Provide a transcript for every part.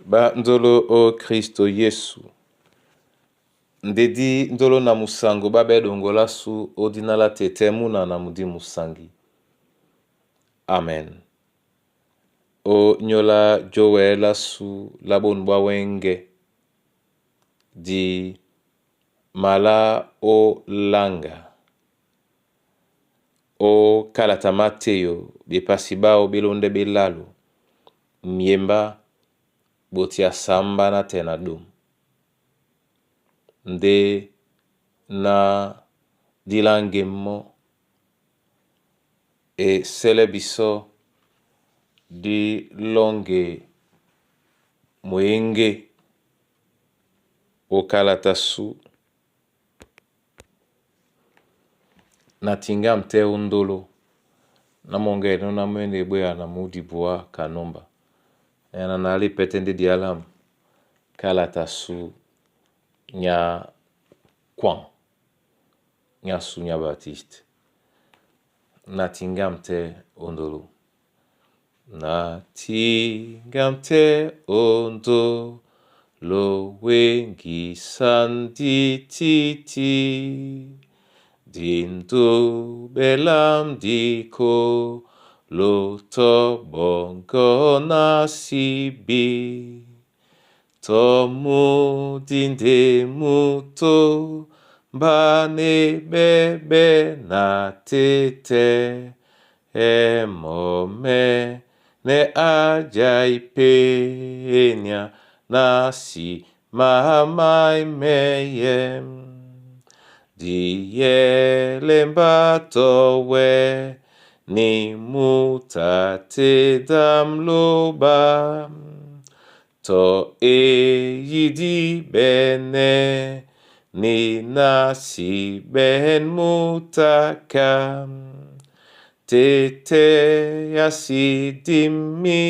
Ba nzolo o Kristo Yesu. Ndedi nzolo na musango babe dongola su odina la tete muna na mudi musangi. Amen. O nyola jowela su la bonu bwa wenge di mala o langa o kalata Mateyo bepasi bao belonde belalo miemba botia samba na tena dum nde na dilange mo e sele biso di longe moyenge okalata su na tingam te ondolo na monge no na mwene bwe na mudi bua kanomba yana na ali pete ndi dialam kalata su nya kwan nya su nya Baptiste na tingam te ondolo na tingam te ondolo wengi sandi titi dindu belam diko lo bongo na sibi tomu dinde muto bane bebe na tete emome ne ajaipenya na si mamaimeyem dielemba towe ni mutate damloba to eyidi bene ni nasi ben mutaka tete asidimi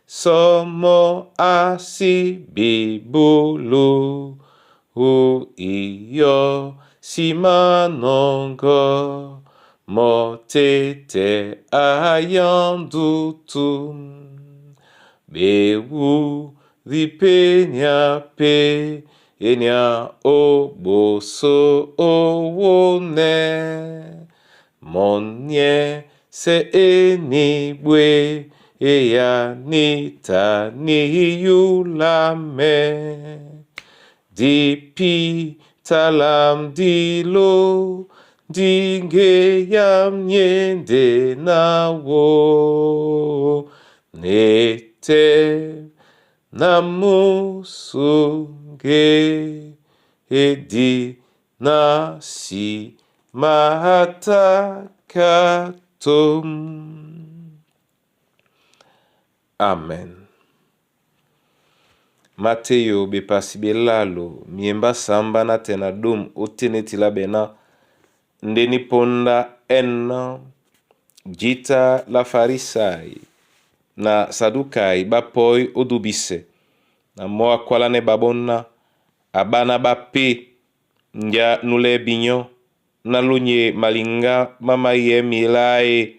somo asibibulu u iyo simanongo mo tete ayandutu bewu ripenya pe enya oboso owone monye se enibwe eya nita niyulame dipi talam dilo dinge yam nyende nawo nete namusunge edi nasi matakatom. Amen. Mateyo bepasi belalo miemba samba na tena dum otenetila bena ndeni ponda ena jita la Farisai na Sadukai bapoi odubise na mo akwala ne babona abana bape nja nule binyo na lunye malinga mama ye milae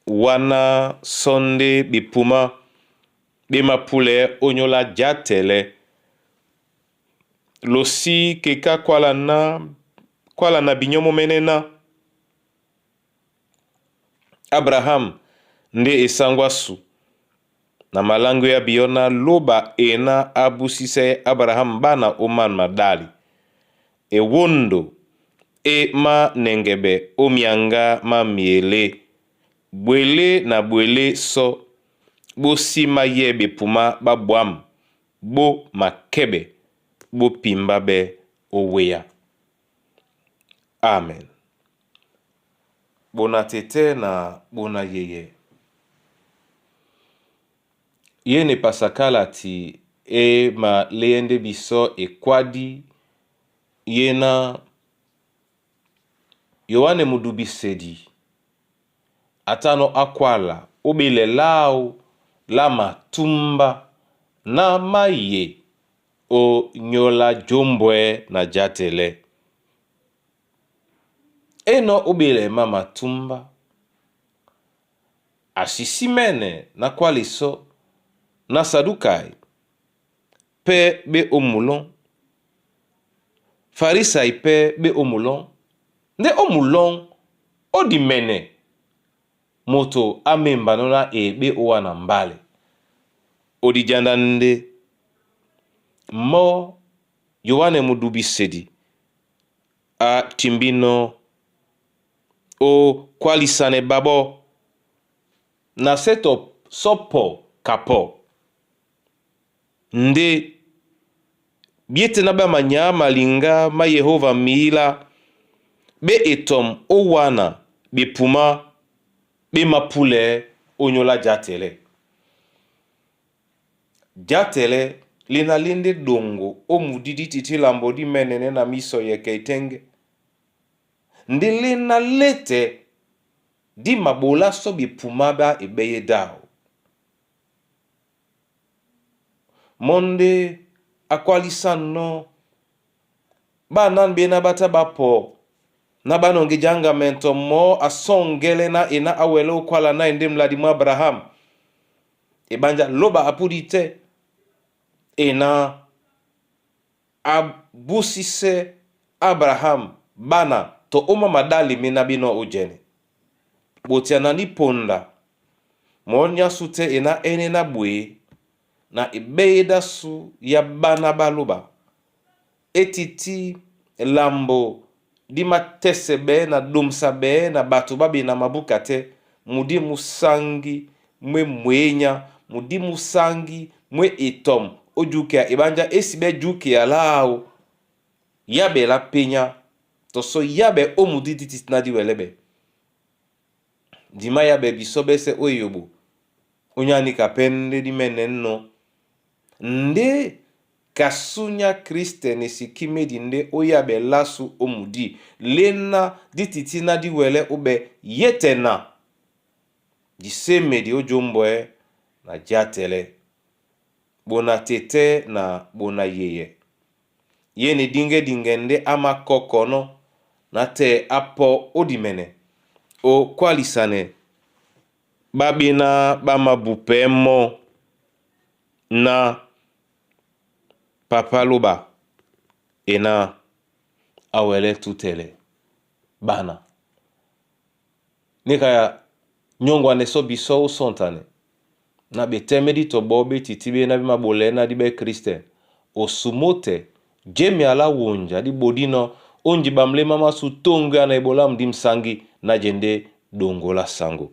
wana sonde bipuma bemapule onyola jatele losi keka kwala na kwala na binyo momenena Abraham nde esangwa su na malango ya biona loba ena abusise Abraham bana oman madali ewondo e ma nengebe omianga ma miele bwele na bwele so bosima ye bepuma babwam bo makebe bopimba be oweya. Amen. Bona tete na bona yeye. Ye ne pasakala ti e ma leyende biso ekwadi ye na Yohane mudubisedi atano akwala obele lao la matumba na maye o nyola jombwe na jatele. Eno obele ma matumba. A sisimɛ́nɛ na kwalɛsɔ́ na Sadukai pɛ́ ɓé ó mulɔ́, Farisai pɛ́ ɓé ó mulɔ́, ndé ó mulɔ́ ó dimɛnɛ moto á membanɔ́ na eɓé ó wana mbálɛ. Odijanda ndé mɔ́ Yoane Mudubisedi a timbínɔ́ ó kwálisanɛ ɓaɓɔ́ na sé tɔ sɔ́ pɔ ka pɔ ndé biéte ná ɓá manyá maliŋgá má Yehóva míla ɓé etɔm ó wana ɓepumá ɓé mapúlɛɛ́ ónyólá játɛlɛ́. Játɛlɛ́ lena lé ndé ɗoŋgo ó mudí dí tití lambo dí mɛ́nɛnɛ́ na mísɔ yɛkɛ etɛ́ŋgɛ́. Ndé léná létɛ dí maɓolá sɔ́ ɓepumá ɓá eɓɛ́yɛ́ dáw. Mɔ́ ndé á kwálísánɔ́ ɓánán ɓéná ɓá tá ɓá pɔ ná ɓá nɔŋgɛ jaŋgamɛntɔ mɔ́ a sɔ́ŋgɛ́lɛ́ ná ená á wɛlɛ́ ó kwála ná e ndé mladi mú Abraham. Eɓánjá lóɓa a púdi tɛ́ ena a búsísɛ́ Abraham ɓána tɔ ó má maɗále méná ɓénɔ̄ ó jɛ́nɛ. Ɓotiana ní ponda mɔ̌ nyásû tɛ́ ená ɛ́nɛ́ ná ɓwě na eɓéyé dásû yá ɓána ɓá lóɓa é tití lambo dí mátɛ́sɛ ɓɛɛ́ na ɗomsa ɓɛɛ́ na ɓato ɓá ɓena mabúka tɛ́ mudí músáŋgí mwé mwěnyá mudí músáŋgí mwé etɔm ó jukea eɓánjá é si ɓɛ́ jukea láō yáɓɛ lá pényá tɔ sɔ́ yáɓɛ ó mudí dí tití ná dí wɛlɛ́ ɓɛ́. Ndima yáɓɛ bisɔ́ ɓɛ́sɛ̄ ó eyoɓo ónyá níka pɛ́ ndé dí mɛ́nɛ̌nɔ̄ ndé kasunya Kristen e si kímédi ndé ó yáɓɛ lásū ó mudí léná dí tití ná dí wɛlɛ́ óɓɛ̄ yétɛ na di sémedi ó jómbwɛ́ na játɛlɛ́ ɓona tetɛ́ na ɓona yeyɛ. Yéne díŋgɛ́díŋgɛ ndé á mākɔ́kɔnɔ́ nátɛɛ á pɔ́ ó dimɛnɛ ó kwálisanɛ ɓá ɓéná ɓá mābupɛɛ́ mɔ́ ná Papá Lóɓa ená á wɛlɛ́ tútɛlɛ ɓána. Níka nyɔ́ŋgwanɛ sɔ́ bisɔ́ ó sɔ́ntanɛ na ɓetɛ́mɛ́ dí tɔ ɓɔɔ́ ɓé tití ɓéná ɓé māɓolɛɛ́ ná dí ɓɛ́ Kristen. Osumó tɛ jémi a lá wonja dí ɓodínɔ̄ ó njiɓa mléma másū tóŋgwéá na eɓolámu dí msáŋgí ná jendé ɗoŋgo lá saŋgó.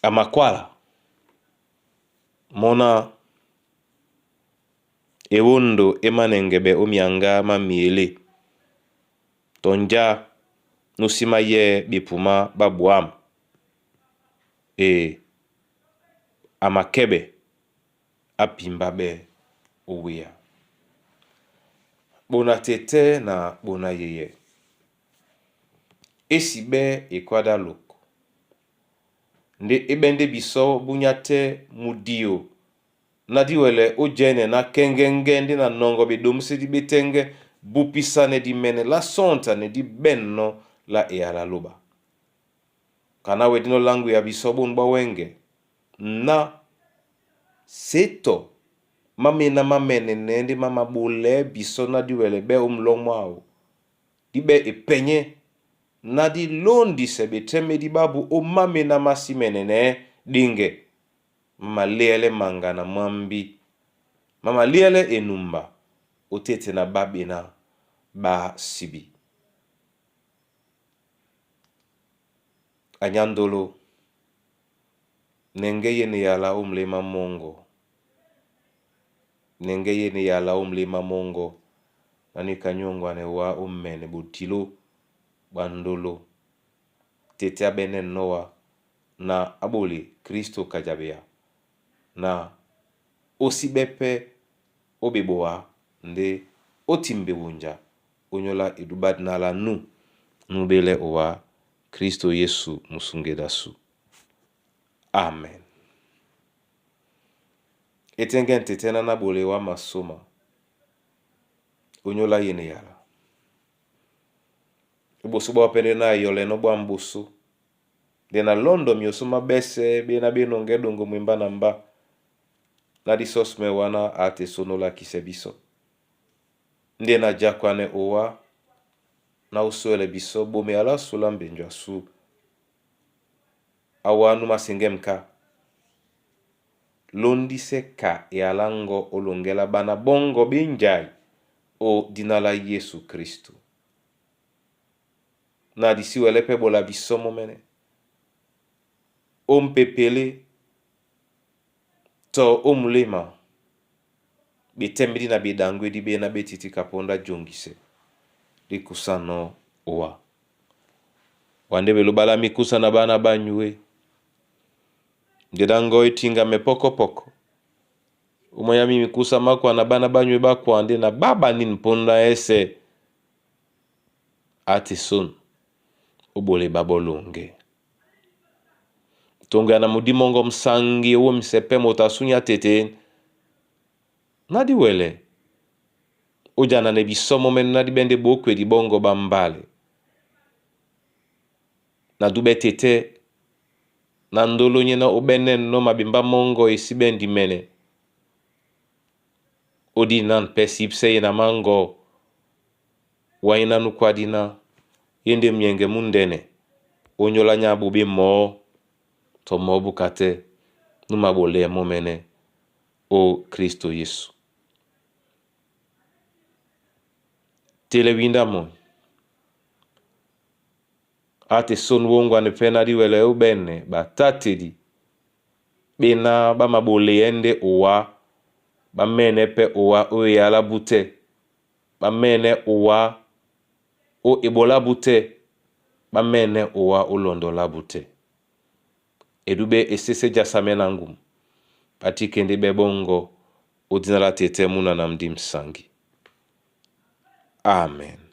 A makwála mɔ́ ná ewóndo é mánɛŋgɛɓɛ ó myaŋgá má myelé tɔ njá nú sí máyɛ́ ɓepumá ɓá ɓwǎm̀ e a makɛ́ɓɛ á pimbáɓɛ́ ó wéá. Ɓona tetɛ́ na ɓona yeyɛ é si ɓɛ́ ekwá dá loko ndé é ɓɛ́ ndé bisɔ́ búnyá tɛ́ mudio ná dí wɛlɛ ó jɛ́nɛ ná kɛ́ŋgɛ́ŋgɛ́ ndé na nɔŋgɔ ɓeɗomsédí ɓé tɛ́ŋgɛ́ bupisanɛ dimɛnɛ lá sɔ́ŋtanɛ dí ɓɛ̂nnɔ́ lá eyala lóɓa. Kaná wɛ dínɔ́ láŋgwea bisɔ́ bôn ɓá wɛ́ŋgɛ ná sétɔ má méná má mɛ́nɛnɛ́ ndé má maɓolɛɛ́ bisɔ́ ná dí wɛlɛ ɓɛ́ ó mulɔ́ mwáō. Dí ɓɛ́ epɛnyɛ́ ná dí lóndisɛ ɓetɛ́mɛ́dí ɓábū ó máméná má símɛnɛnɛ́ ɗéŋgɛ má maléɛlɛ́ maŋga na mwámbi, má maléɛlɛ́ enumba ó téte na ɓá ɓená ɓá siɓi. Anyándolo, nɛŋgɛ́ yéne yala ó muléma mɔ́ŋgɔ. Nɛŋgɛ́ yéne yala ó muléma mɔ́ŋgɔ, na níka nyɔ́ŋgwanɛ wá ó mɛnɛ ɓodiló ɓá ndóló tete á ɓɛ́nɛ́ nɔ́ wá na á ɓole Kristo kajaɓea na ó sí ɓɛ́ pɛ́ ó ɓeɓoá ndé ó timbe wonja ónyólá edúbɛ́ á diná lá nú núɓélɛ́ owá Kristo Yesu Musungedi ásu. Amen. Etɛ́ŋgɛ́ ntɛtɛ́ ná náɓole wá masóma ónyólá yéne yala. Ó ɓosó ɓáō pɛ́ ndé ná ayɔlɛnɔ́ ɓwǎm̀ ɓosó. Nde na londo mioso má ɓɛ́sɛ̄ ɓéná ɓé nɔŋgɛ́ ɗoŋgo mwembá na mbá na di sɔ́sumɛ́ waná a te sónú olakisɛ bisɔ. Nde na jakwanɛ owá na ó sówɛlɛ bisɔ ɓome ala sú lá mbenju a sú awá nú maseŋgɛ́m ka. Lóndísɛ́ ka e alá ŋgɔ́ ó loŋgɛ́ lá ɓána ɓɔ́ŋgɔ ɓé njai ó dina lá Yesu Kristu. Na di sí wɛlɛ́ pɛ́ ɓola bisɔ mɔ́ mɛ́nɛ́. Ó mpepelé tɔ ó muléma ɓetɛ́mbɛ́ dí na ɓeɗaŋgwédí ɓéná ɓé tití kapóndá joŋgisɛ dí kusánɔ́ owá. Wa ndé ɓelóɓálá mikúsa na ɓána ɓá nyué. Ngéda ŋgɔ́ é tíŋgamɛ pɔ́kɔ́pɔkɔ. Ó mányá mí mikúsa mákwa na ɓána ɓá nyué ɓá kwa ndé na ɓá ɓanín póndá ɛ́sɛ̄ á te són ó ɓolɛ ɓá ɓɔ́ loŋgɛ́. Toŋgoya na mudí mɔ́ŋgɔ musaŋgi ó wómisɛ pɛ́ moto a súnyá tete na dí wɛlɛ ó jananɛ bisɔ mɔ́mɛ́nɛ́ na dí ɓɛ́ ndé ɓókwedi ɓɔ́ŋgɔ ɓá mbálɛ. Na dúɓɛ́ tetɛ́ na ndóló nyéná ó ɓɛ́nɛ́nɔ́ maɓembá mɔ́ŋgɔ e sí ɓɛ́ ndimɛnɛ. Ó dínan pɛ́ sípsɛ́ ye na máŋgɔ wáíná nú kwádíná yé ndé myɛŋgɛ múndɛnɛ ó nyóla nyá a ɓoɓé mɔɔ́ tɔ mɔɔ́ búka tɛ́ nú maɓolɛ́ mɔ́mɛ́nɛ́ ó Kristo Yesu. Tele windá mɔ́ á te són wóŋgwanɛ pɛ́ ná dí wɛlɛ ó ɓɛ́nɛ ɓatátedi ɓéná ɓá maɓoleyɛ́ ndé owá ɓá mɛ́nɛ́ pɛ́ owá ó eyá lá bútɛ́ ɓá mɛ́nɛ́ owá ó eɓoló á bútɛ́ ɓá mɛ́nɛ́ owá ó lɔndɔ lá bútɛ́. Edúɓɛ́ esésé jásamɛ́ na ŋgum ɓá tíkɛ́ ndé ɓɛ́ ɓɔ́ŋgɔ ó dina lá tetɛ́ múna na mdí msaŋgi. Amen.